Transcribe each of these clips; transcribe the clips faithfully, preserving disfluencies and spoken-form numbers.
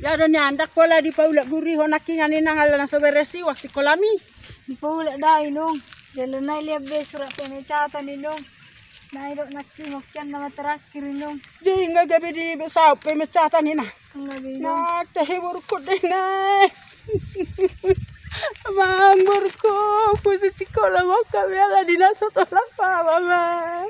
Ia do nian, ndang pola dipaulak guru i ho nangkin, inang, ala na so beres i uang sikolam i. Dipaulak da, inong. Jala nai liat be surat pemecatan, inong. Nai do nangkin, hokian nama terakhir, inong. Jadi nga gabe disaut pemecatan, inang? Nga gabe, inong. Nang tahe borungkon, dainang. Amang borungkon, putus sikola ma hami ala ni na so tolap, amang.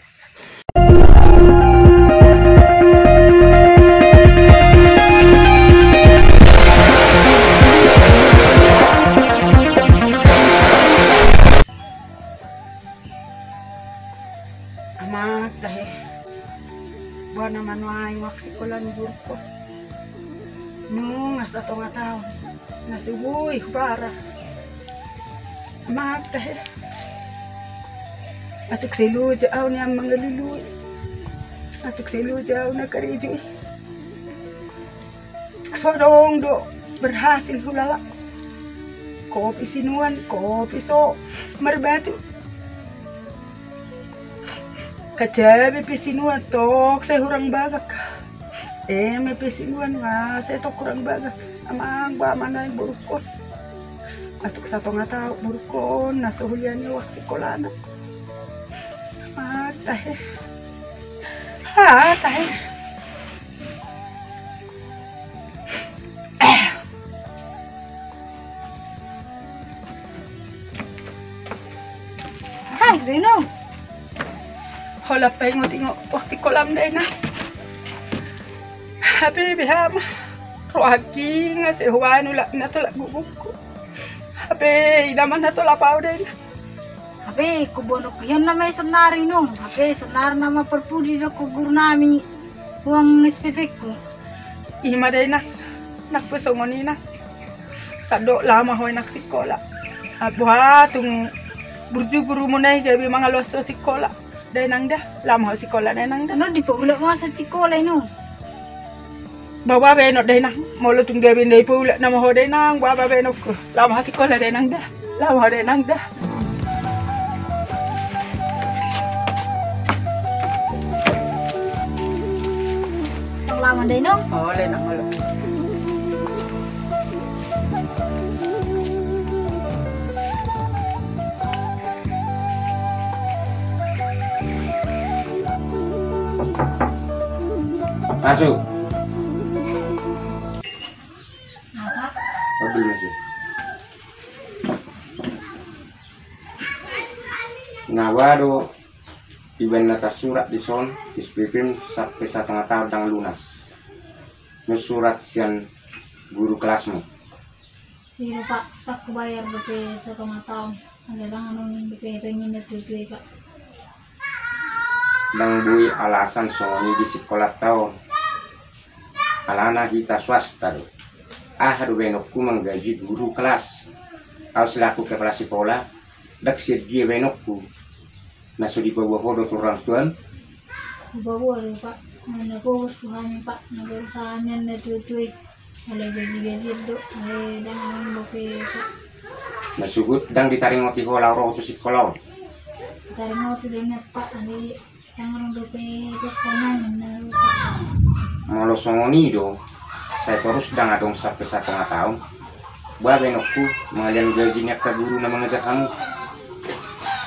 Amang tahe. Boha nama nuaeng uang sikola ni borungkon? Nunga satonga taon na so boi hubara. Amang tahe. Atik sai loja au nian mangalului. Atik sai loja au na karejo i. So adong do berhasil hulala. Kopi sinuan, kopi so marbatu. Kacabe pe sinuan, tong sai hurang bagak. Eme pe sinuan, nga sai tong hurang bagak. Amang, boha ma nuaeng borungkon? Atik satonga taon borungkon na so hulian i uang sikolana. Amang tahe. Ha, tahe. Hai, Reno. Holan paingot-ingot uang sikolam, dainang. Hape beha ma rohangki, nga sai hubaen ulak na tolap gugurhu. Hape ina ma na tolap au, dainang. Hape huboanonku hian nama i saonari, inong. Hape saonari nama parpudi do ho guru nami uang S P P-ku. Ima, dainang, nang pe songon i, inang. Sandok laho ma ho, inang, sikola. Boha tung burju gurumuna i gabe mangaluas ho sikola, dainang, da. Laho ma ho sikola, dainang, da. Anu, dipaulak ma sian sikola, inong. Boha baenonku, dainang? Molo tung gabe ndang dipaulak nama ho, dainang, boha baenonku? Laho ma ho sikola, dainang, da. Laho ma ho, dainang, da. Tong laho ma, dainang. Olo, inang, olo. Masuk. Apa? Mobil masuk. Nga boha do ibaen na tarsurat dison, S P P-m sampe satonga taon ndang lunas. Nunga surat sian guru kelasmu. Iya, Pak. Pak, hubayar dope satonga taon. Alai ndang adong dope hepeng ni natuatua i, Pak. Ndang boi alasan songon i di sikolanta on. Alana hita swasta do. Aha do baenonku manggaji guru kelas? Au selaku kepala sikola, ndang sian dia baenonku. Na so dipaboa ho do tu orang tuam? Dipaboa do, Pak. Na pogos do hami, Pak, na berusaha nian natuatua i. Alai gajigajian do, alai ndang adong dope, Pak. Na sogot ndang ditaringoti ho laho ro tu sikola on? Ditaringoti do nian, Pak, alai ndang adong dope, Pak, tanangan na, Pak. Molo songon i do, sai torus ndang adong sampe satonga taon, boha baenonku mangalian gaji ni angka guru na mangajar hamu?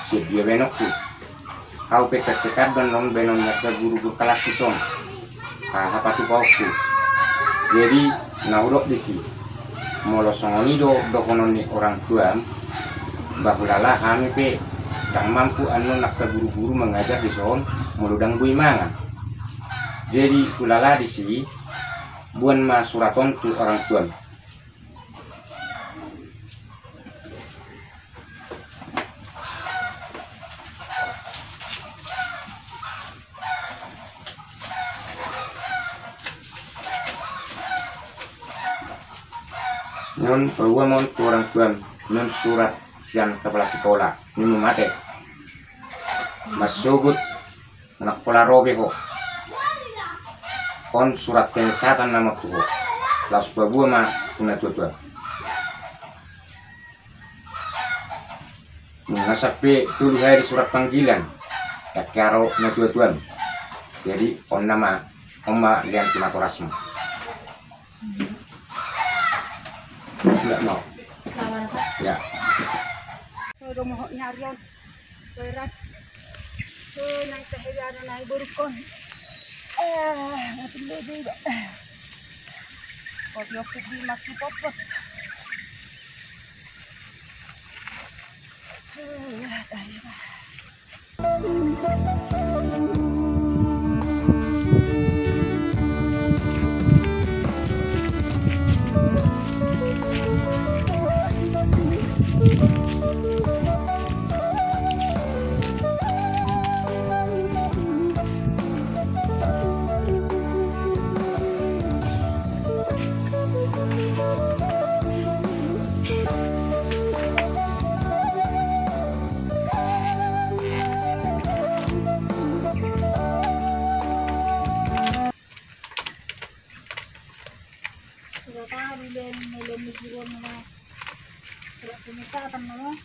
Sian dia baenonku? Au pe tektekan do annon baenon ni angka guru guru kelas dison. Aha patupaonku? Jadi na hudok disi, molo songon i do dohonon ni orang tuam, ba hulala hami pe ndang mampu annon angka guru-guru mangajar dison molo ndang boi mangan. Jadi hulala disi, boan ma surat on tu orang tuam. Nunga paboa ma on tu orang tuam, nunga surat sian kepala sikola, nunga mate. Masogot, nunga pola ro be ho. On surat pemecatan nama tu ho. Laos paboa ma tu natuatuam. Nunga sampe tolu hali surat panggilan. Ndang hea ro natuatuam. Jadi on nama, on ma lean tu natorasmu. Tidak mau. Lawan apa? Ya. Udah mohon nyarian. Berat. Eh, nang tehe ya ada nai borukon. Eh, mati dulu juga. Kopi-kopi di mati popot. Eh, ya, dah, ya, dah. Sudah tahu di dalam, dalam di gurun nama. Surat pemecatan nama.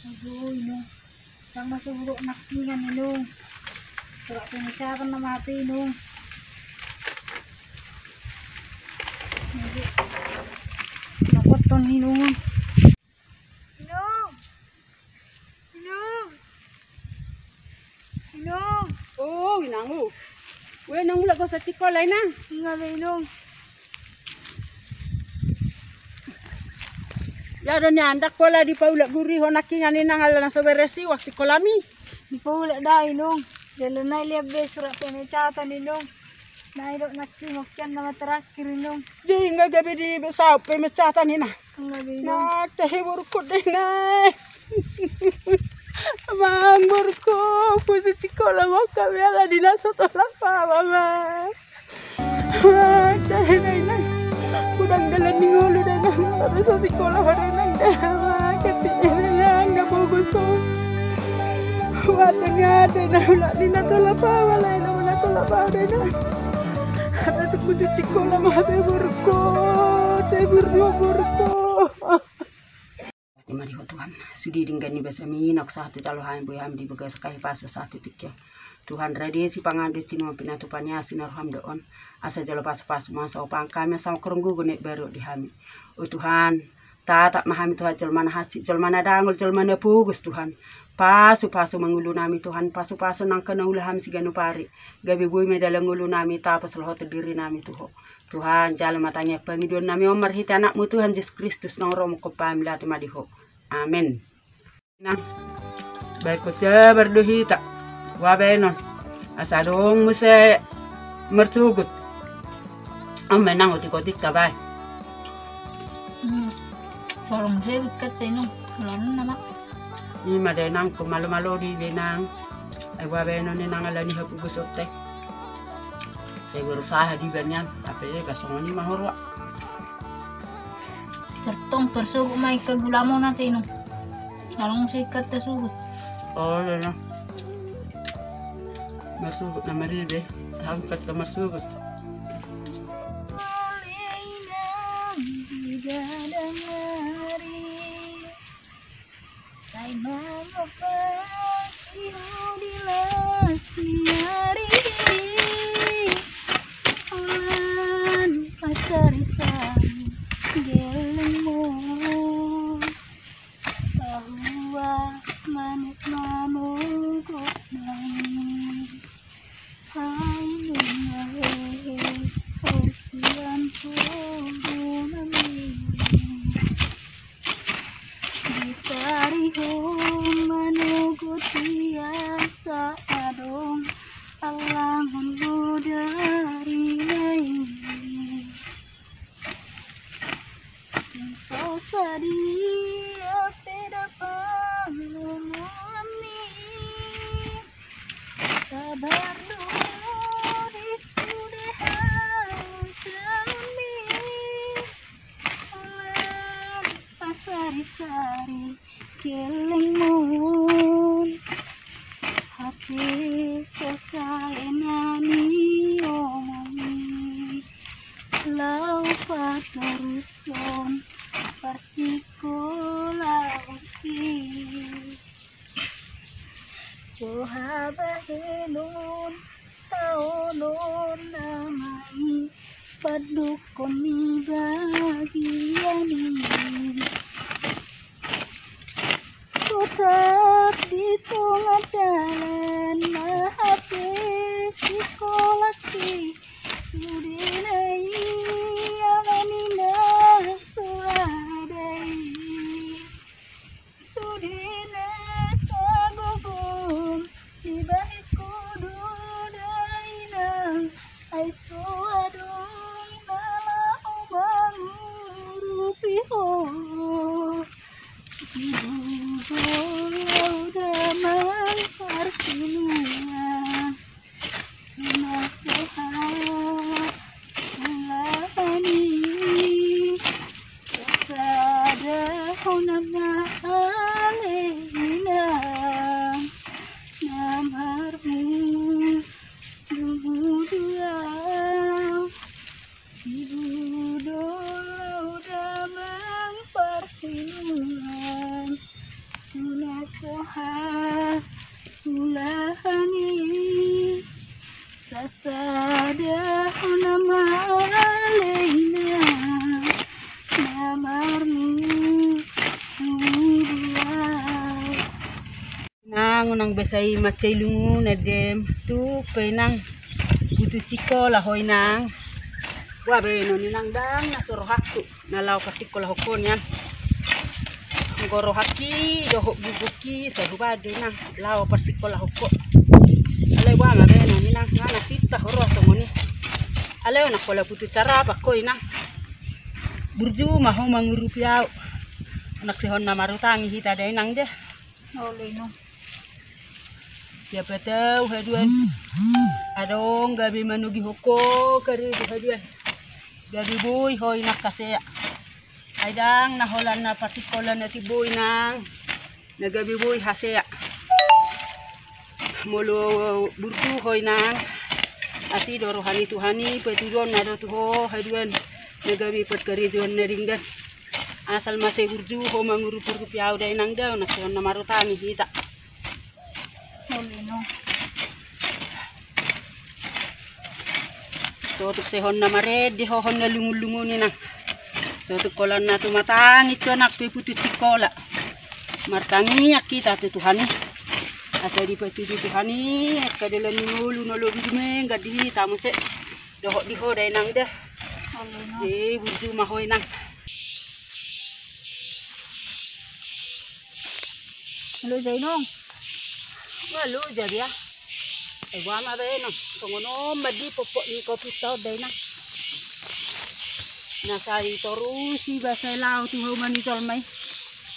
Aduh, inong. Ndang masuk buruk nangkiningan, inong. Surat pemecatan nama hape, inong. Aduh. Dapoton, inong. Inong. Inong. Inong. Oh, inang, oh. Weh, inang, mulak ho sikola, inang. Nga be, inong. Ia do nian, ndang pola dipaulak guru i ho nangkiningan, inang, ala na so beres i waktu sikolami. Dipaulak da, inong. Jala nai liat be surat pemecatan, inong. Nai do nangkin, mungkin nama terakhir, inong. Jadi nga gabe disaut pemecatan, inang. Nga be, inong. Nang tehe borukon da, inang. Amang borukon, putus sikola ma hami ala ni na so tolap hami, amang. Amang, tehe da, inang. Hudang dalan ni ngolu da, inang. Harus sikola ma da, inang, da, amang. Kati, inang, na bogus ho. Wah, ternyata, inang, ala ni na tolap hami, ala ni na tolap hami da, inang. Harus putus sikola ma hami, borukon. Tehe borukon, borukon. Ima di ho Tuhan, sude denggan ni basami, naung sahat tu jolo hami, boi hami di bagasan hahipason sahat tu tingki on. Tuhan, rade sipanganon dohot sinuan, pinatupa ni asi ni roham do on. Asa jala pasupasu ma asa hupahan hami, asa mangkorhon gogo na imbaru di hami. O Tuhan, tatap ma hami Tuhan, jolma na hansit, jolma na dangol, jolma na pogos Tuhan. Pasupasu ma ngolunami Tuhan, pasupasu nang angka na ulaon hami siganup ari. Gabe boi ma dalan ngolunami, tapos dohot dirinami tu ho. Tuhan, jalo ma tangiang pangidoannami on marhite Anakmu Tuhan Jesus Kristus, naung ro mangkophop hami, lato ma di ho. Amen. Nang, baen ho sabar do hita. Boha baenon? Asa adong muse marsogot. On ma, inang, otik-otik tabaen. Hmm. Tolong sebut kata, inang. Lalu nama? Ima da, inang, ko malo-malo do iba, inang. Ai boha baenon, inang, ala ni hapogoson ta i. Sai berusaha do iba nian, hape ba songon i ma ho roha. Tartong, tarsogot ma ingkon gula mona te, inong. Adong muse ingkon tasogot. O, inang. Marsogot nama iba, hape ingkon marsogot. Sai mangopaki ho di las ni ari, holan pansarian gelengmu. Bahua manit manogot nami. Ai nunga hehe, o sian tubu nami. Di sari ho manogot i asa adong Boha bahenon taonon nama i, pandokkon ni bagian i. Totap di tonga dalan ma hape sikolasi, sude na i amang inang so ada i. Sude na sagogo dibahen ho do dainang, ai so adong na laho mangurupi ho. Di buhol au damang parsinuan, tu na so hula-hula ni. Sasada ho nama ale inang, na marmudu-mudu au. Di buhol au damang parsinuan, tu na so hula-hula ni. Sasada ho nama ale inang, na marmudu-mudu au. Nang unang basa i mansai lungun adem, tung pe inang putus sikola ho inang. Boha bahenon inang, ndang na so rohangku na laho parsikola ho nian. Anggo rohangki dohot gugungki sai hubahen do inang laho parsikola ho. Alai boha ma bahenon inang, nga na sintang ho roha songon i. Alai unang pola putus harapan ho inang. Burju ma ho mangurupi au. Unang sai hon na marutangi hita da inang de. Olo inang. Siapa tahu haduan adong gabe manogi ho karejo haduan. Gabe boi ho inang hasea. Ai ndang na holan na parsikola na timbo inang, na gabe boi hasea. Molo burju ho inang, asi do roha ni Tuhan i, patuduonna do tu ho haduan na gabe parkarejoan na denggan. Asal ma sai burju ho mangurupi-urupi au da inang da, unang sai hon na marutangi hita. Olo inang. So tung sai hon na marende ho, hon na lungun-lungun inang. So tung holan na tumatangis ho anak pe putus sikola. Martangiang hita tu Tuhan i. Asa dipatudu Tuhan i angka dalan ni ngolu na lobi dumenggan di hita muse. Dohot di ho da inang da. Olo inang. Eh, burju ma ho inang. Halo, Jainong. Halo, Jadia. Eh, boha ma bahenon. Songon on ma di popok ni kopi taon da inang. Na sai torus iba sai laho tu hauma ni jolma i.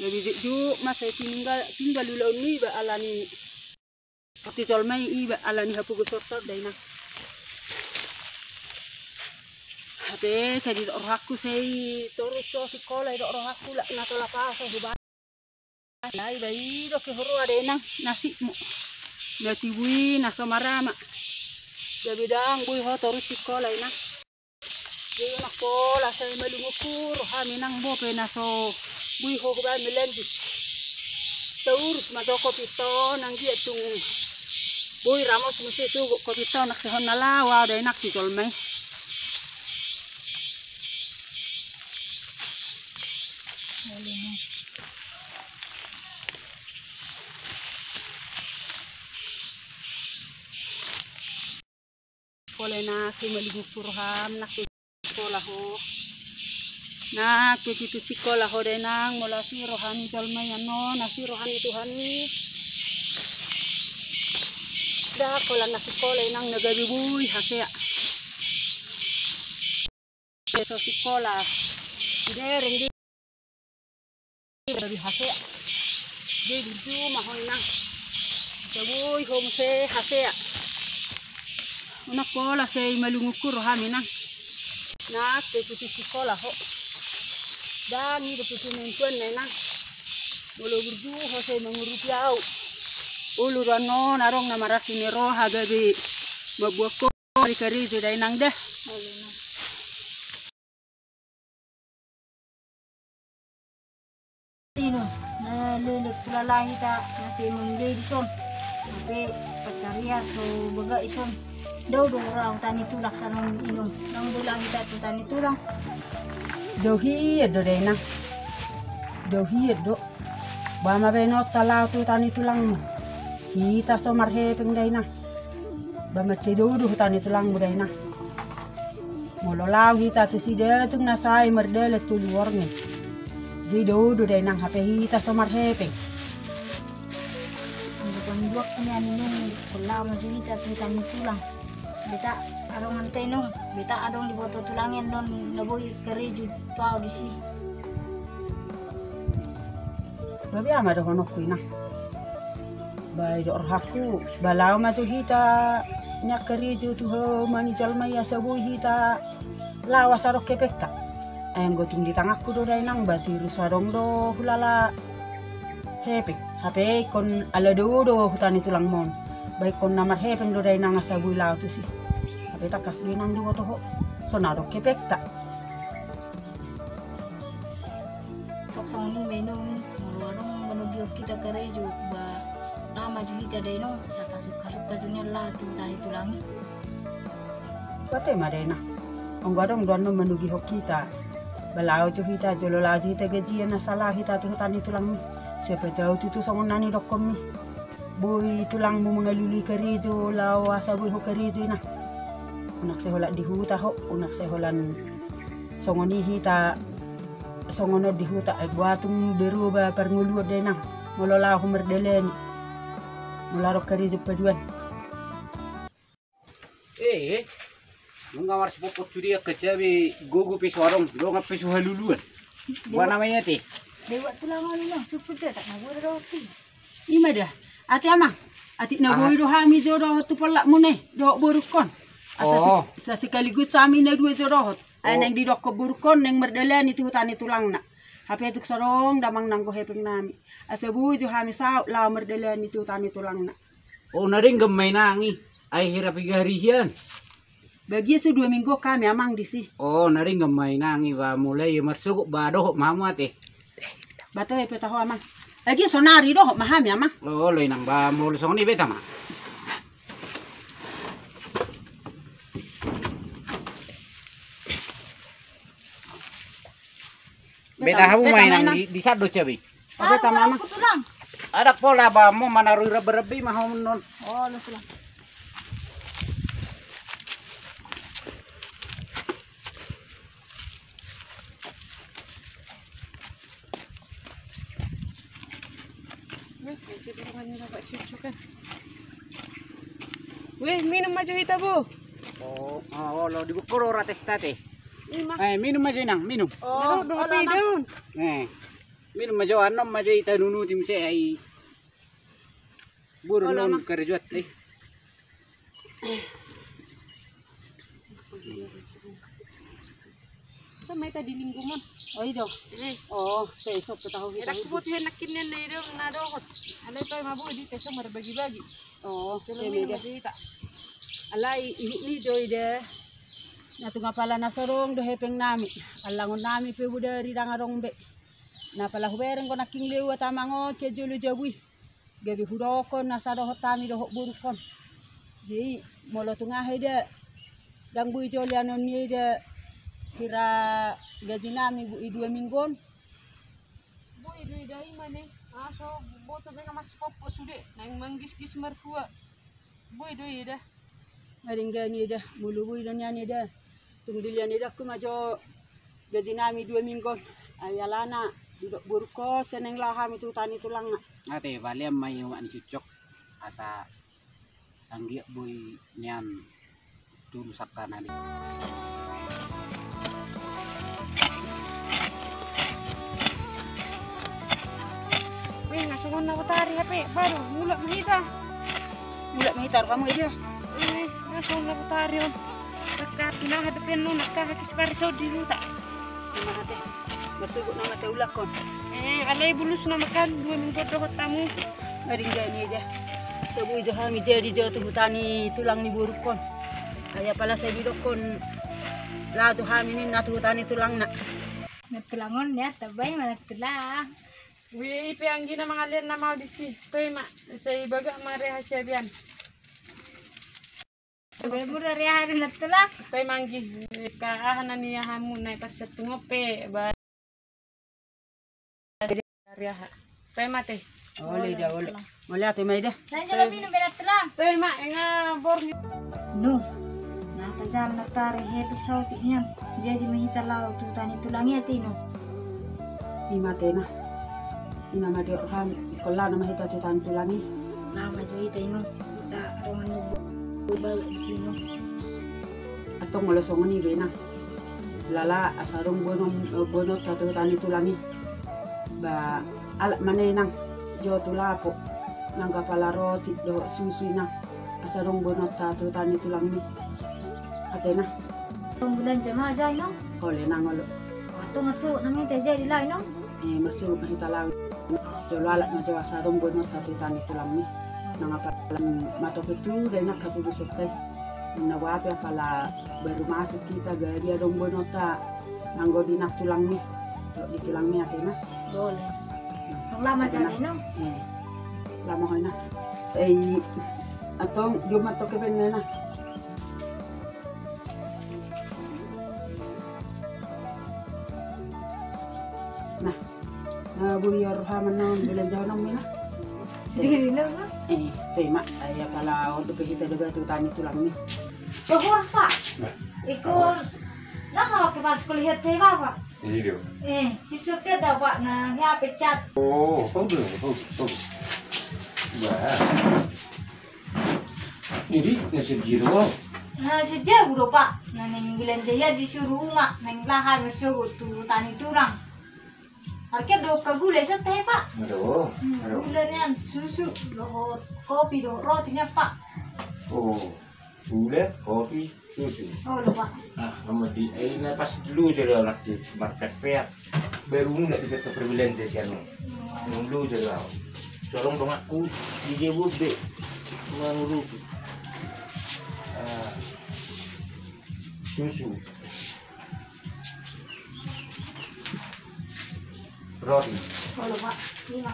Gabe jukjuk ma sai tininggal, tinggal ulaon ni iba alani. Poti jolma i iba alani hapogoson taon da inang. Hape sai didok rohangku sai torus so sikola i dok rohangku, lak na tolap au sai hubahen. Ai iba i do ke huroha da inang nasibmu. Na tibu i na so marama. Gabe ndang boi ho torus sikola inang. Jadi unang pola sai malungunhu roham inang, bope na so boi ho hubahen melanjut. Taurus ma jo kopi taon, anggiat tung boi ramos muse tu kopi taon, unang sai hon na laho au da inang tu jolma i. Pola na sai malungunhu roham, nang pe sikola ho. Nang pe putus sikola ho da inang, molo asi roha ni jolma i annon, asi roha ni Tuhan i. Ndang holan na sikola inang na gabe boi hasea. Sai so sikola. Ibereng di. Gabe hasea. Jadi burju ma ho inang. Asa boi ho muse hasea. Unang pola sai malungunhu roham inang. Nang pe putus sikola ho. Ndang i do putus ni tuan na inang. Molo burju ho sai mangurupi au. Olo do annon adong na marasi ni roha gabe mambuat ho. Di karejo da inang da. Ino, na leleng hulala hita na sai mangulei dison. Hape pansarian so bagak ison. Dao do ra huta ni tulang, sanang inong. Nang bola hita tu huta ni tulang. Dao hian do dainang. Dao hian do. Ba ma baenonta laho tu huta ni tulangmu. Hita so marhepeng dainang. Ba mansai dao do huta ni tulangmu dainang. Molo laho hita tusi, dao tung na sai mardalan tolu borngin. Jadi dao do dainang, hape hita so marhepeng. Anggo pangidoan ni ani nung, pola ma jo hita tu huta ni tulang. Beta adong ante nung, beta adong diboto tulang i, annon na boi karejo tu au disi. Ba bia ma dohononku, inang. Ba didok rohangku, ba laho ma jo hita nian karejo tu hauma ni jolma i, asa boi hita laho asa adong hepengta. Ai anggo tung di tanganku do dainang, ba tiru so adong do hulala hepeng. Hape ingkon ala dao do huta ni tulangmon. Ba ingkon na marhepeng do dainang asa boi laho tusi. Hape tangkas do inang diboto ho, so na adong hepengta. Songon i ma inong, molo adong manogihon hita karejo, ba laho ma jo hita dainang, asa tasukkasukkasi nian laho tu huta ni tulang i. Botima dainang. Anggo adong do annon manogihon hita, ba laho jo hita, jolo laho jo hita gajian asa laho hita tu huta ni tulangmi. Siapa tahu tutu songon na nidokkonmi, boi tulangmu mangalului karejo laho asa boi ho karejo, inang. Unang sai holan di huta ho, unang sai holan songon i hita songon on di huta, ai boha tung berubah parngoluon dainang molo laho ho mardalani, molo adong karejo paduan. Eh, eh. Nunga marsipompot sude angka cabe, gogo pe so adong, dongan pe so haluluan. Boha nama i ate? Dewa tulang on, inang, sumput da, tak na boha do roti. Ima da. Ate amang. Atik na boi do hami jo dohot tu pollakmuna i, dohot borungkon. Asa si-, asa sekaligus hami na dua jo dohot. Ai naeng didokkon borungkon naeng mardalani tu huta ni tulangna. Hape tung so adong damang nanggo hepengnami, asa boi jo hami saut laho mardalani tu huta ni tulangna. O, na denggan ma inang i. Ai hira piga ari hian? Bagian so dua minggu hami amang disi. O, na denggan ma inang i, ba mulai marsogot ba dohot ma hamu ate. Ba toe pe taho amang. Bagian sonari dohot ma hami amang. Olo inang, ba molo songon i beta ma. Beta hamu ma inang, di, di sado cabe. Beta ma amang. Adong pola ba mo manarui rabbi-rabbi ma hamu non. O, los tulang. Weh, minum ma jo hita bo. O, olo, dibuka do rates tate. Ima. Eh, minum ma jo inang, minum. O, dohot i daun. Eh. Minum ma jo, annon ma jo hita nunuti muse ai. Buru non karejo ate. Sama hita di lingkungan. O, i do. O, te so pe taho hita. Enak buat hena kinen na i do na dohot. Alai toe ma boi di te so marbagi-bagi. O, te meda. Alai ihut ni jo i da. Na tung apala na so adong do hepengnami, allangonnami pe bodari ndang adong be. Na pala hubereng do nangkin lewat amang on sian jolo jabu i. Gabe hudokkon asa dohot hami dohot borungkon. Jadi molo tung aha i da, ndang boi jolo annon i da, hira gajinami boi dua minggu on. Boi do i da, ima ne. Aso boto be nga marsipompot sude, naeng manggisgis marhua. Boi do i da. Nga denggan i da, molo boi do nian i da. Tung dilehon i da, huma jo gajinami dua minggu on. Ai alana didok borungkon, sai naeng laho hami tu huta ni tulangna. Ate, balean ma i omak ni cucok. Asa anggiat boi nian tolu sangkana di. Weh, nga songon na botari hape, baru mulak ma hita. Mulak ma hita, hamu i da. Weh, nga songon na botari on. Dekat na hadapi nu, nak kahakis baris di huta. Ima ate. Marsogot nama taulakkon. Eh, alai bulus nama kan, dua minggu dohot tamu. Nga denggan i da. Asa boi jo hami jadi jo tu huta ni tulang ni borungkon. Ai apala sai didokkon laho tu hami ninna tu huta ni tulangna. Na tulang on ya, tabai mana tulang. Ui, ipe anggina mangalean nama disi. Toe ma, sai bagak ma reha siabian. Bai mura reha di natulang. Toe ma anggi, ka aha na ni ahamu na i parsantung ope ba. Reha. Toe ma te. Ole da, ole. Mauliate ma i da. Nang jolo minum be natulang. Toe ma, nga bor ni. Nu. Na tajalan na tare hetu sautik nian. Jadi ma hita laho tu huta ni tulang i ate, Inong. Ima te na. Ima ma di roham, holan ma hita tu huta ni tulang i. Na ma jo hita, Inong. Hita rongan ni bawa di sini. Antong molo songon i be na. Lala asa adong boanon, boanonta tu huta ni tulang i. Ba alap ma na i nang jo tu lapo. Nang apala roti dohot susu i nang. Asa adong boanonta tu huta ni tulang i. Ate na. Tong bulan jama aja, Inong. Ole nang olo. Atau masuk nang i te jadi lah, Inong. Eh, masuk na hita laho. Jolo alap ma jo asa adong boanonta tu huta ni tulang i. Nang apala matope tu da i nang hatubuson te. Na boha pe apala baru masuk hita gari adong boanonta. Nang di nang tulang i. Di tulang i ate na. Boleh. Lama jana, Inong. Eh. Lama ho i na. Eh, antong jom matope pe na. Nah, na boi roham na, belanja na mina. Di na. Eh, terima. Ai apala on dope hita deba tu huta ni tulang i. Horas, Pak. Ikut. Nah, kalau ke pas kuliah te, Pak. Iya. Eh, siswa pe da, Pak, na hea pecat. Oh, bagus, bagus, bagus. Wah. Jadi, na sadia do? Na sadia do, Pak. Na naeng belanja ia disuruh umak, naeng laho marsogot tu huta ni tulang. Arke do ka gule so te, Pak. Aduh, hmm, aduh. Gule nian, susu, dohot kopi, dohot roti nian, Pak. Oh, gule, kopi, susu. Olo, Pak. Ah, ama di, eh, na pas loja do anak di markas pea. Baru mulak di peta perbilente sian. Loja do. Sorong donganku di dia bobbe. Mangurupi. Ah. Susu. Roti. Olo, Pak. Ima.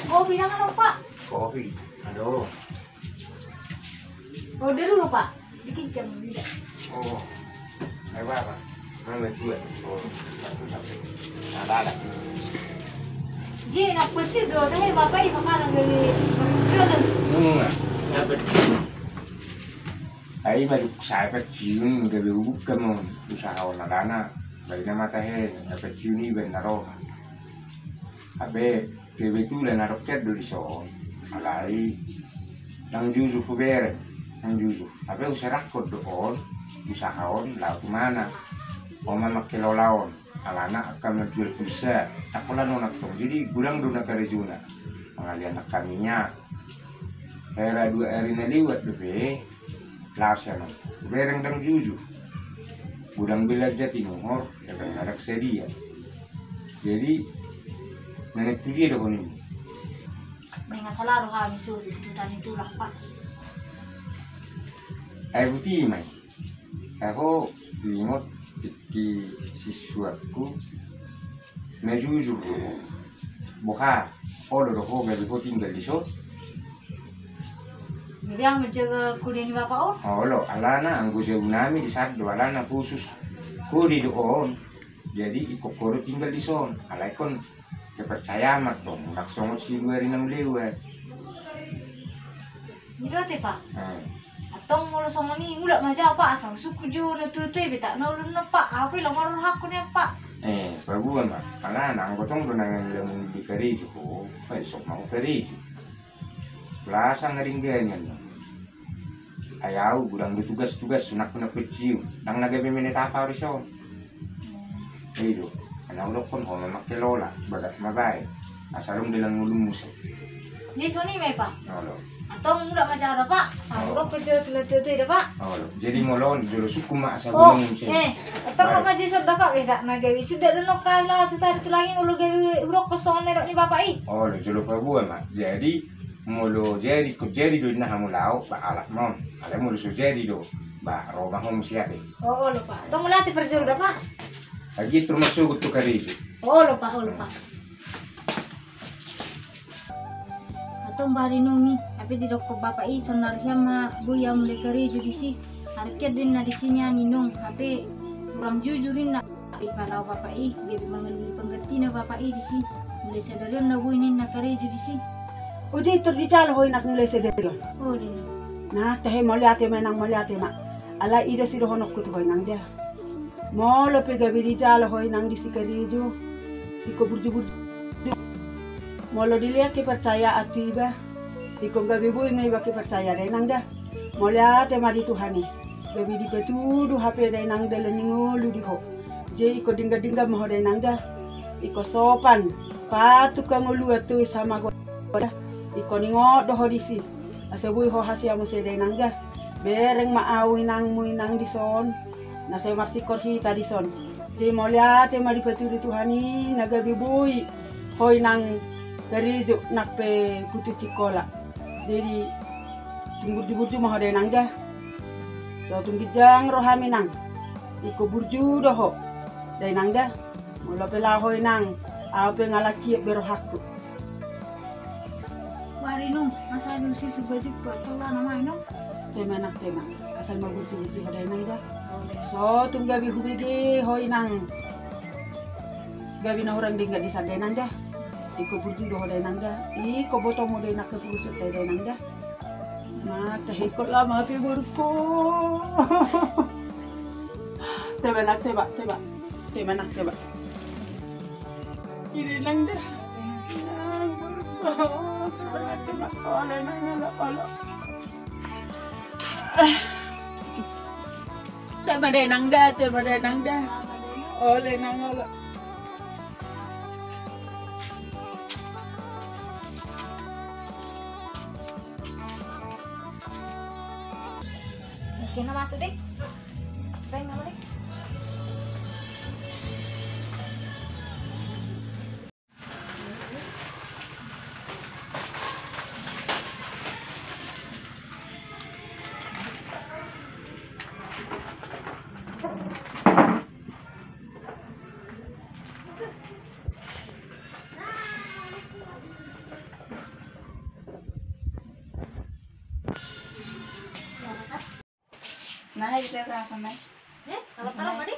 Kopi nama dong, Pak? Kopi. Aduh. Order dulu, Pak. Dikit jam beda. Oh. Ayo, Pak. Mana dua? Oh, satu, satu. Ada, ada. Ji, nak pesir do, tadi Bapak i makanan dari. Nunga. Dapat. Ai maduk sai paciun gabe ubuka mon usaha on alana. Baina ma tahe na paciun i baen na roha. Hape kebetulan adong kedo dison. Alai ndang jujur hubereng, ndang jujur. Hape huserakkon do on usaha on laho tu mana. Oma mangkelola on. Alana angka manjual pulsa. Ndang holan on antong. Jadi godang do na karejona. Mangalean angka minyak. Hera dua ari na lewat dope. Laos ya no. Bereng ndang jujur. Godang belanja tinuhor, ya kan, ndang sadia. Jadi na naeng tu dia do ho ninna. Naeng asa laho hami suru tu huta ni tulang, Pak. Ai buti ma i. Aho ingot tingki sisuanku. Na jujur do ho. Boha, olo do ho gabe ho tinggal dison? Jadi ahu manjaga kode ni bapak on? Olo, alana anggo jabu nami di sado, alana khusus kode do on. Jadi ingkon ho do tinggal dison. Alai ingkon kepercayaan ma tong, ndang songon si dua ari na lewat. Ido te, Pak. Hmm. Antong molo songon i mulak ma jo, Pak, asa husungkun jo na tutu i, betak na ulun na, Pak. Ahu pe lam rohangku nian, Pak. Eh, paboa ma. Alana anggo tong do na nang lam di karejo ho, ai sok ma ho karejo. Pulsa nga denggan nian. Ai ahu godang do tugas-tugas, sunangku na paciun. Ndang na gabe menetap ahu dison. Ido, na hudokkon ho ma mangkelola, bagak ma baen. Asa adong dalan ngolum muse. Jadi songon i ma i, Pak. Olo. Antong mulak ma jo da, Pak. Olo. Saur on pe jo tu na tutu i da, Pak. Olo. Jadi molo on jolo sungkun ma asa godang muse. Eh, antong ma jo songon da, Pak, betak na gabe suda do nang hami laho tu huta ni tulang i molo gabe hudokkon songon na nidok ni bapak i. Olo, jolo paboa ma. Jadi molo jadi, ingkon jadi do ninna hamu laho, ba alap ma on. Alai molo so jadi do, ba ro ma ho muse ate. Oh, olo, Pak. Antong mauliate parjolo da, Pak. Agi termasuk tu karejo. Olo, Pak, olo, Pak. Tong ba ari nunga i, hape didokkon bapak i, sonari ma boi au mulai karejo disi. Arkian do inna disi nian, inong, hape kurang jujur inna. Ipalaho bapak i, gabe mangalului panggantina bapak i disi. Mulai sadari on na boi ninna karejo disi. O jadi tor dijalo ho inang mulai sadari on? O, di. Nah, tahe, mauliate ma inang, mauliate ma. Alai i do sidohononku tu ho inang da. Molo pe gabe dijalo ho inang disi karejo, ingkon burju-burju. Molo dilean kepercayaan tu iba, ingkon gabe boi ma iba kepercayaan da inang da. Mauliate ma di Tuhan i. Gabe dipatudu hape da inang dalan ni ngolu di ho. Jadi ingkon denggan-denggan ma ho da inang da. Ingkon sopan, patuh hangoluan tu samagoan da. Ingkon ingot do ho disi. Asa boi ho hasea muse da inang da. Bereng ma au inangmu inang dison. Na sai marsingkor hita dison. Jadi mauliate ma dipatudu Tuhan i na gabe boi ho inang karejo nang pe putus sikola. Jadi tung burju-burju ma ho da inang da. So tung ginjang roham inang, ingkon burju do ho da inang da. Molo pe laho ho inang, au pe nga lakiat be rohangku. Ba ari nunga, asa di ususu bajukku, atau lah nama inong. Tema nak tema, asal ma burju-burju ho da inang da. So tung gabe hubege ho inang, gabe na hurang denggan di sandai nang da. Ingkon burju do ho da inang da. Ingkon botomu da inang keputusan da inang da. Nah, tahe ingkon lama pe borungku. Teba nak teba, teba. Teba nak teba. Iri nang da. Nang borungku. Teba nak teba. Olo nang olo olo. Teba da inang da, teba da inang da. Olo nang olo. Oke, nama tu deh. Baik, nama deh. Nah, itu rasa, Mas. Eh, kalau taruh tadi?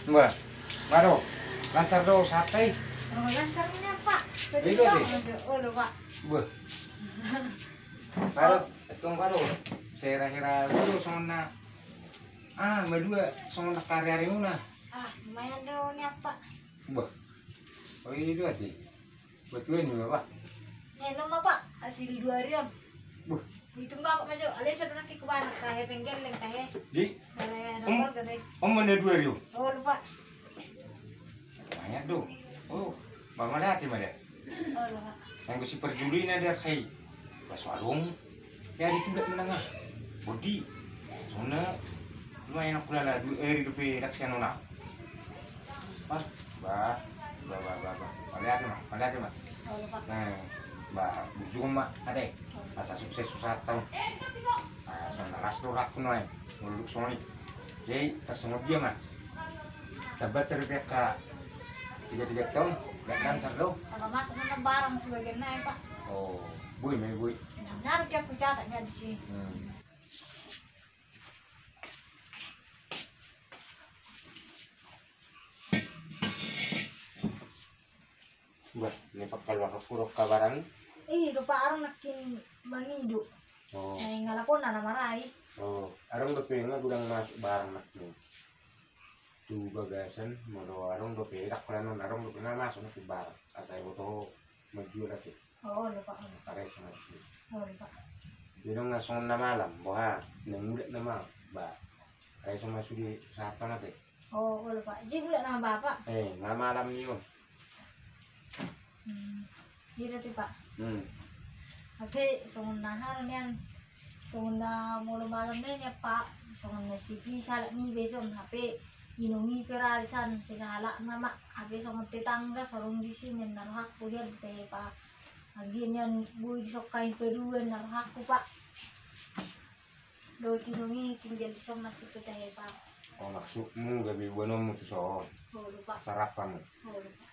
Bah, baru lancar do sahat i. Oh, lancar ni apa? Tadi itu bilang aja. Oh, lupa. Bah. Baru, hitung baru. Sehera-hera dulu songon na. Ah, madua songon na kari-ari muna. Ah, lumayan do ni apa. Bah. Oh, iya dua ti. Betul ni, Bapak. Neno ma, Pak, hasil dua ari on. Buh. Itu Bapak majo, alai sudah nak ke mana? Tahe penggeleng, tahe. Di? Tahe, om, ada keluarga deh. Om mana dua ari on? Oh, lupa. Banyak do. Oh, Bapak lihat sih, Mada. Oh, lupa. Yang gue si perjuli na dia kai. Pas warung. Ya, di tu dak menengah. Bodi. Sona. Lumayan aku lala dua ari dope dak sian ona. Bah, bah, bah, bah, bah, bah. Mauliate ma, mauliate ma. Nah, bah, burju ma ate. Asa sukses usaha taon. Ah, songon na las do rohangku nuaeng. Molo dung songon i. Jadi, tarsongon dia ma. Tamba terbiak ka tiga-tiga taon, dak lancar do. Kalau masuk mana barang sebagian naik, Pak. Oh, boi ma i, boi. Nah, menarik ya, aku catat ya di sini. Hmm. Bah, ni pangkaluarhonku do kabaran. Ih, do Pak, arong nangkin mangido. Oh. Nah, ingalakon na marai. Oh, arong dope nga godang masuk barang nangkin. Tu bagasan, molo arong dope, dak holan on arong dope nga masuk nangkin barang. Asa iboto ho manjual ate. Oh, olo, Pak. Pareso ma sude. Oh, olo, Pak. Jadi nga songon na malam, boha, na mulak nama, ba. Pareso ma sude sahat na ate. Oh, olo, Pak. Jadi mulak nama Bapak? Eh, nga malam ni on. Hmm. Iya, Pak. Hmm. Oke, songon na haro nian. Songon na molo malam na nian, Pak, songon na sipir sahalak niba i son, hape inong i pe ra di san, sai sahalakna ma, hape songon tetangga so adong disi, nian na rohangku nian tu tahe, Pak. Anggiat nian boi dison hami paduan na rohangku, Pak. Dohot inong i tinggal dison ma sipir tahe, Pak. O, maksudmu gabe boanonmu tu son? Olo, Pak. Sarapanmu? Olo, Pak.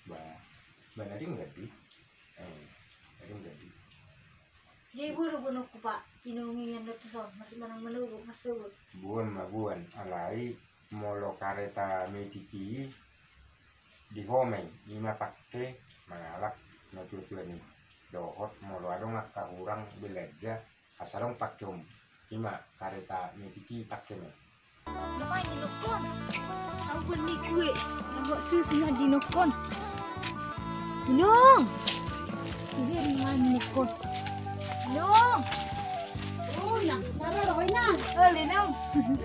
Ba, ba na denggan di. Eh, na denggan di. Jadi boan do boanonku, Pak, inong i nian dohot tu son, masih manang manogot, marsogot. Boan ma boan, alai molo kareta metik i di ho ma i, i ma pake mangalap natuatuan i. Dohot molo adong angka hurang belanja, asa adong pangkeon, i ma kareta metik i pake ma i. Lumayan di nongkon. Ampun ni kue. Nambok susu na di nongkon. Inong. Iya, lumayan di nongkon. Inong. O, Inang. Maro ro, Inang. O, Inang.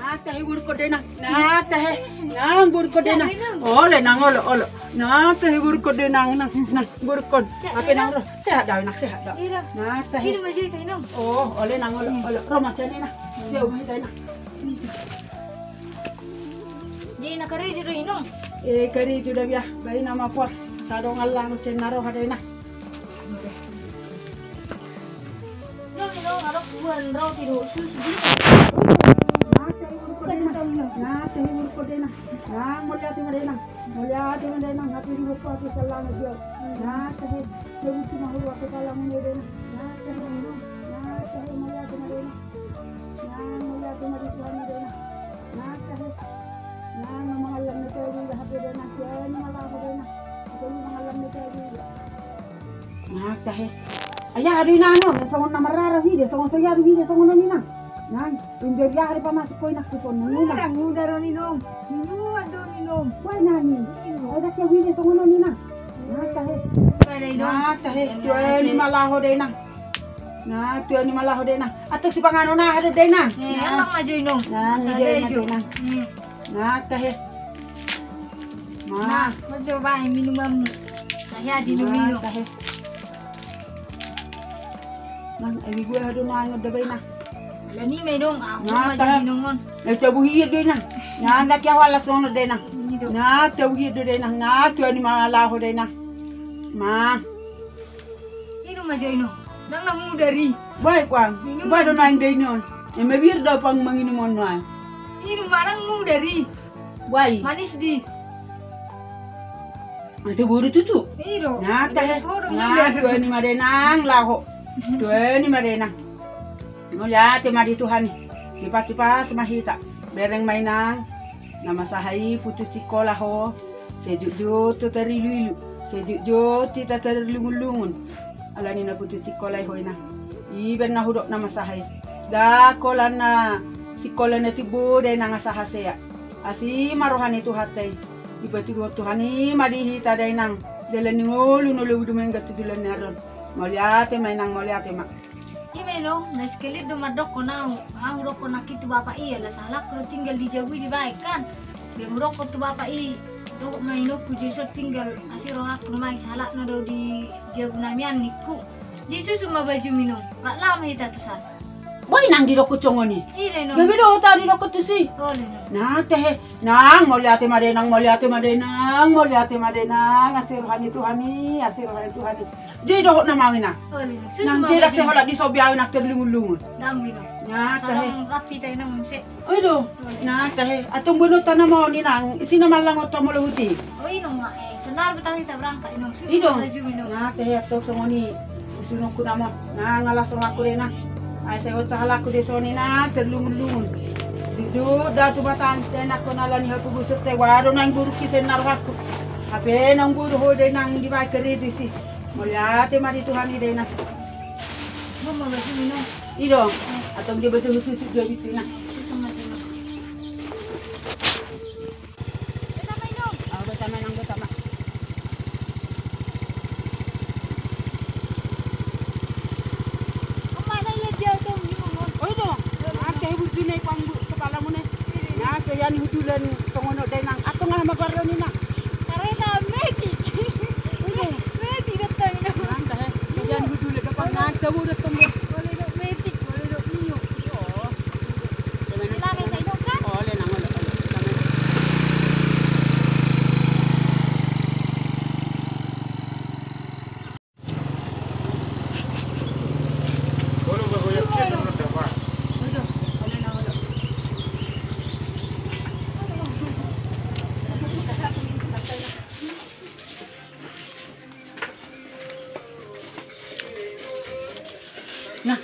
Na tahe, boru ko da, Inang. Na tahe. Nang, boru ko da, Inang. Inang. O, Inang, olo, olo. Na tahe, boru ko da, Inang. Nang, nang, boru ko. Hape nang ro. Sehat da, Inang, sehat da. Iya. Na tahe. Inang, masih, Inang. O, olo, Inang, olo, olo. Ro ma sian i, Inang. Dia umai da, Inang. Jadi na karejo do, Inong? E, karejo da, biar baen nama poa. Asa adong allangon sian na roha da, Inang. Inong, Inong, adong boan roti dohot susu di. Na tahe, boru ko da, Inang. Na tahe, boru ko da, Inang. Nang, mauliate ma da, Inang. Mauliate ma da, Inang. Hape di boan, hape salama dia. Na tahe. Jabu tu mahuru, hape salama dia, Inang. Na tahe, Inong. Na tahe, mauliate ma da, Inang. Nang, mauliate ma di Tuhan i da, Inang. Na tahe. Nang, na mangallang na jabu i da, hape da, Inang. Sian i ma laho da, Inang. Sian i mangallang na jabu i da. Na tahe. Ai aha do, Inang, on? Songon na marrara hita, songon so ia do hita songon on, Inang. Nang, inda di aha do pamasuk ho, Inang, tu son, Inang. Nang, uda do, Inong. Minuman do, Inong. Wai, Nang. Ai da hita hita songon on, Inang. Na tahe. Pada, Inong. Na tahe. Sian i ma laho da, Inang. Na, sian i ma laho da, Inang. Antong sipanganon aha do da, Inang? E, na, allang ma jo, Inong. Na, masalah i ma jo, Inang. Hmm. Na tahe. Ma. Na, ma jo baen minumanmu. Tahe, adi, na, minum. Tahe. Nang, ai boi aha do na, Inang, da baen, Inang? Ala ni ma, Inong, ahu na ma tahe. Jadi nongon. Na tabuhian do, Inang. Na, na tabuhian do, Inang. Ini do. Na tabuhian do, Inang. Na, sian i ma laho da, Inang. Ma. Inum ma jo, Inong. Nang na mudar i. Baik, Bang. Inum. Ba do nang da, Inong. E, mabiar do, Bang, manginum on, Bang. Inum ma, nang mudar i. Wai. Manis di. Ate boru tutu. Iro. Na tahe. Na, sian i ma da, Inang, laho. Sian i ma da, Inang. Mauliate ma di Tuhan i. Dipasu-pasu ma hita. Bereng ma, Inang. Na masa i putus sikola ho. Sai jotjot ho tarilu-ilu. Sai jotjot hita tarlungun-lungun. Ala ni na putus sikola i ho, Inang. I baen na hudok na masa i. Ndang holan na sikola na timbo da, Inang, asa hasea. Asi ma roha ni Tuhanta i. Dipatuduhon Tuhan i ma di hita da, Inang, dalan ni ngolu na lobi dumenggan tu joloan ni ari on. Mauliate ma, Inang, mauliate ma. I ma, Inong, na sekalian do mandokkon ahu, ahu dokkon nangkin tu bapak i, ala sahalakku do tinggal di jabu i dibaen kan. Dia hudokkon tu bapak i, dohot ma inongku jo dison tinggal, asi rohangku do main sahalakna do di jabu nami an, ningku. Jadi susun ma bajum, Inong, rap laho ma hita tu san. Boi nang didokkon songon i. Ira, Inong. Gabe dohot ahu didokkon tusi. Olo, Inong. Na tahe. Nang, mauliate ma da, Inang, mauliate ma da, Inang, mauliate ma da, Inang, asi roha ni Tuhan i, asi roha ni Tuhan i. Jadi dohot nama ahu, Inang. Olo, Inong. Nang, susun ma bajum. Jadi ndang sai holan disobi ahu, Inang, tarlungun-lungun. Ndang, Inong. Na tahe. Salam rapi ta, Inong, muse. O, i do. Olo. Na tahe. Antong boanonta nama on, Inang, isi nama allangonta molo huti. O, Inong, ma, e. Sonari pe tahe hita berangkat, Inong. Susun ma bajum, Inong. Na tahe, antong songon i. Susunonku nama on. Nang, ala sahalakku da, Inang. Ai sai hot sahalakku do songon i, Inang, tarlungun-lungun. Duduk da tu batang, sai nangkon ala ni hapogosonta i, boha do naeng borungki sian na rohangku. Hape naung boi do ho da, Inang, dibaen karejo disi. Mauliate ma di Tuhan i da, Inang. Boan ma bajum, Inong. I do. E. Antong dia basa hususu dia itu, Inang. Susun ma, Inong. Beta ma, Inong. Ahu, beta ma, Inang, beta ma. Ima na ia dia tu, Inong. O, i do. Na tahe, burju na i panggu kepalamu na i. Na, so ia ni hudulan songon on da, Inang. Antong aha ma goarna, Inang? Kareta metik. I do. Metik do tong, Inong. Na tahe. So ia ni hudulan, dapat na tahu do tong. Olo, Inong, metik. Olo,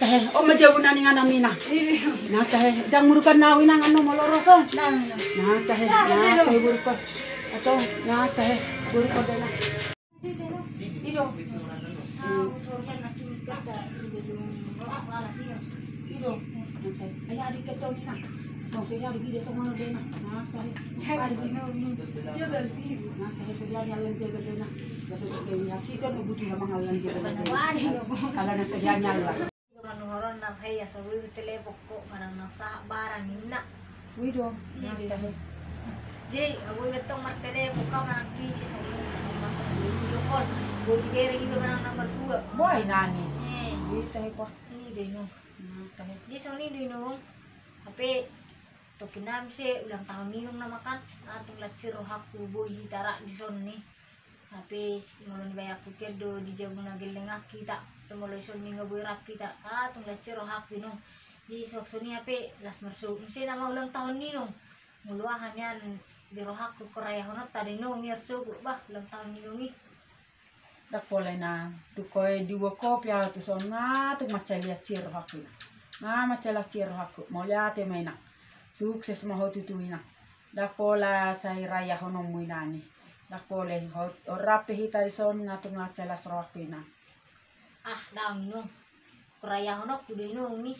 Eh, on ma jabu na ninganami, Inang. Iya. Na tahe, ndang murupan na au, Inang, annon molo ro son. Ndang, Inang. Na tahe, na tahe, murupan. Atau, na tahe, murupan da, Inang. I do. Ah, utur kan nanti mikir dah sebelum ro, malah dia. I do. Na tahe. Ai, adi keton, Inang. Song, song, adi, adi, song, adi, Inang. Na tahe. Jaga, Inang. Jaga, Inang. Na tahe, sedianya lan jaga, Inang. Biasa jaga, Inang. Si don butuh mangallang jaga, Inang. Waduh. Ala na sedianya lan. Manuhoron na hei asa boi telepon ko manang na sahat barang inna. Ui do. Iya do. Jadi, boi bettong martelepon ka manang pisi songon i, songon i mantong boi video call. Boi dibereng iba manang nomor dua. Boi nani. Eh. Ui tahe po. Iya do, Inong. Nah, tahe. Jadi songon i do, Inong. Hape tokinna muse ulang tahun ni inong nama kan. Ah, tung lansir rohangku boi hita rap di son ni. Hape molo nibayangku kan do di jabu na gelleng hita, molo ison ninna boi rap hita, ah, tung lansir rohangku, Inong. Di suang songon i hape las marsogot muse nama ulang tahun ni inong. Molo aha nian di rohangku, rayahononta do, Inong, i marsogot, bah, ulang tahun ni inong i. Ndang pola, Inang, tung ho diboan kopi au tu son, nga tung mansai lansir rohangku, Inang. Nga mansai lansir rohangku, mauliate ma, Inang. Sukses ma ho tutu, Inang. Ndang pola sai rayahononmu, Inang, i. Ndang pola i, ho, on rap pe hita di son, nga tung mansai las rohangku, Inang. Ah, daong, Inong. Rayahononku do, Inong, i.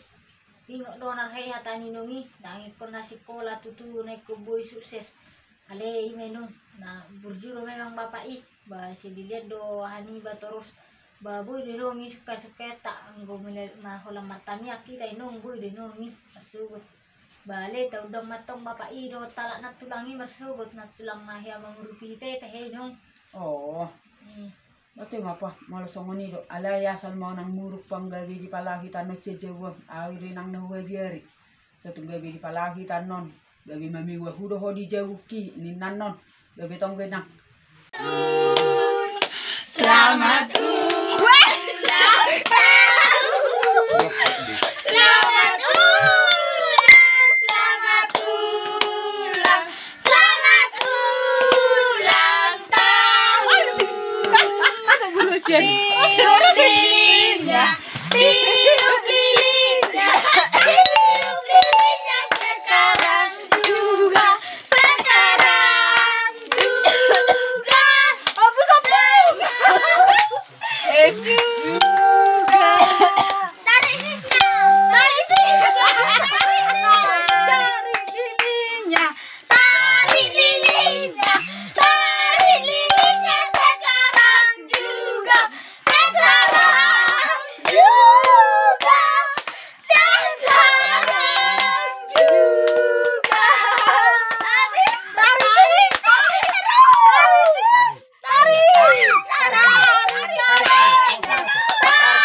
Ingot do na hei hata ni inong i, ndang ingkon na sikola tutu, na ingkon boi sukses. Alai i ma, Inong, na burju do memang bapak i. Ba sai dilihat do aha niba torus. Ba boi do, Inong, i sukka-sukkanta, anggo mila-, marholan martamiang hita, Inong, boi do, Inong, i marsogot. Ba alai taundang mantong bapak i dohot halak nantulang i marsogot, nantulang na hea mangurupi hita i tahe, Inong. Oh. Hmm. Botima, bah, molo songon i do, alai asal ma unang muruk, panggabe dipalaho hita annon sian jabu on, au do, Inang, na huabiari. So tung gabe dipalaho hita annon, gabe mamiu ahu do ho di jabungki, ninna annon. Gabe tonggo, Inang. Selamat ulang tahun. Selamat ulang, selamat ulang. Selamat ulang tahun. Tiup lilinnya, tiup lilinnya, tiup lilinnya sekarang juga, sekarang juga. Eh, juga. Tarik sisnya. Tarik sisnya. Tarik lilinnya. Tarik lilinnya. Tarik lilinnya sekarang juga. Sekarang juga. Sekarang juga. Tarik sisnya. Tarik sisnya. Tarik, tarik, tarik,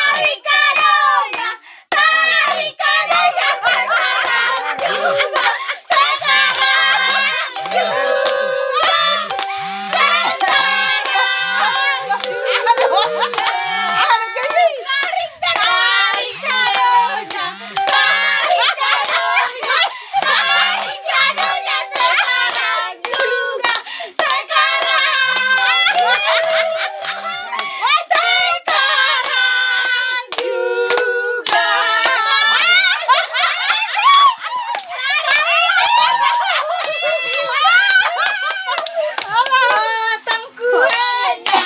tarik kadonya, tarik kadonya sekarang juga, sekarang juga, sekarang. Tarik, tarik kadonya, tarik kadonya, tarik kadonya sekarang juga. Sekarang. Sekarang juga. Alah, tangkuenya.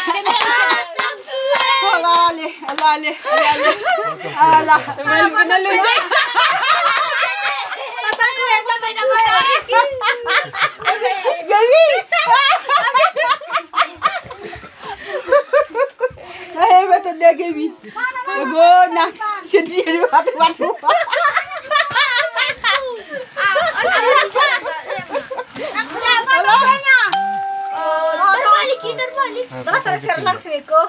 Alah, ale, alah, ale, ale, ale. Alah. Malu kena lu, Jack. Gabi. Hebat udah, Gabi. Mana, mana? Bona. Sedih dia, batu-batu. Halo. Terbalik, terbalik. Terus share langsung, Eko.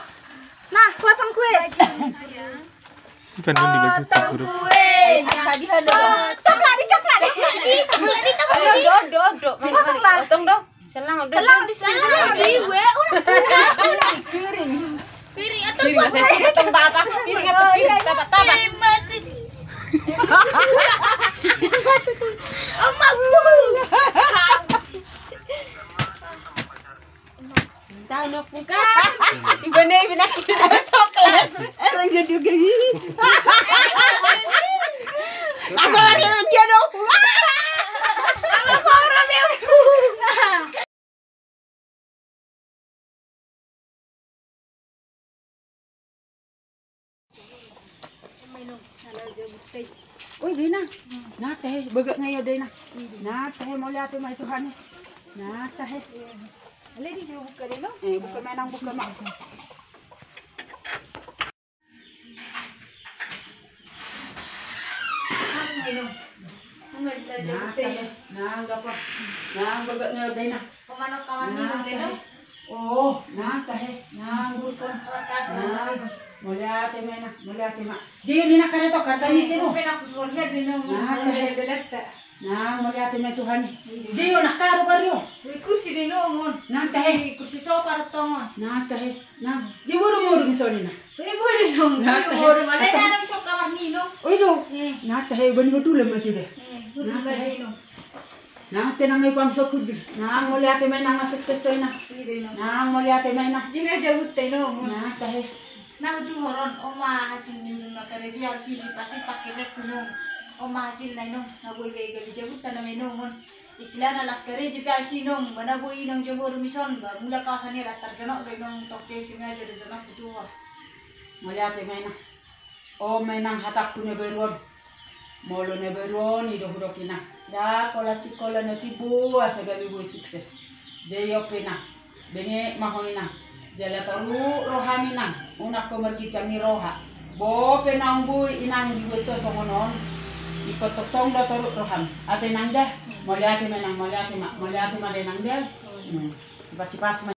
Nah, potong kue. Ikan kan di baju. Potong kue. Tadi ada. Coklat, di coklat. Di, di, di, di. Ayo, do, do, do. Potong, Bang. Potong, do. Selang, do. Selang di sini. Selang di, we, udah. Piring. Piring, atau piring, buat saya sih, potong apa? Piring atau piring? Tapa, tapa. Emak, bu. Tahu nak buka? Ibu nih, bina coklat. Eh, lanjut juga, gini. Dia dong. Apa orang dia? Oi, Dena. Na tahe, bagak ngai o, Dena. Na tahe, mauliate ma i Tuhan i. Na tahe. Ale di jo buka, Dena. Eh, buka ma, Inang, buka ma. Na tahe, Inang, bagak ngai o, Dena. Pamanok kawan ni, Inang, Dena. Oh, na tahe, Inang, gurupon. Inang, mauliate ma, Inang, mauliate ma. Jadi, Inang, kareto karta ni sini. Inang, mauliate ma i Tuhan i. Jadi, Inang, karo kario. Kursi, Inang, on. Na tahe. Kursi sofa do tong on. Na tahe, Inang. Jadi, boru, boru, misalnya, Inang. Boru, Inang. Na tahe. Boru, mana ada misalnya kamar ni, Inang. Oh, itu. Na tahe, bani hotu lama juga. Na tahe, Inang. Inang, tenang i pang sokudul. Inang, mauliate ma, Inang, na sukses, Inang. Inang, mauliate ma, Inang. Jina jabut, Inang. Na tahe. Na hutuhor on, on ma hasil ni, Inang, na karejo ahu si, si pasi pakai lek, Inang. On ma hasilna, Inang, na boi be gabe jabut tanam, Inang, on. Istilahna las karejo pe ahu si, Inang, mana boi, Inang, jo boru mison, ba mula kawasan i lantar jonok do, Inang, tokke sengaja do jonok hutuhor. Mauliate ma, Inang. On ma, Inang, hatangku na baru on. Molo na baru on i do hudok, Inang. Ndang holan singkola na timbo asa gabe boi sukses. Jadi on pe, Inang, benget ma ho, Inang. Jala toru roham, Inang. Unang ho marginjang ni roha. Bope naung boi, Inang, dibuat ho songon on, ingkon tongtong do toru roham. Ate, Inang, da. Mauliate ma, Inang, mauliate ma. Mauliate ma da, Inang, da. Hmm. Sipas-sipas ma.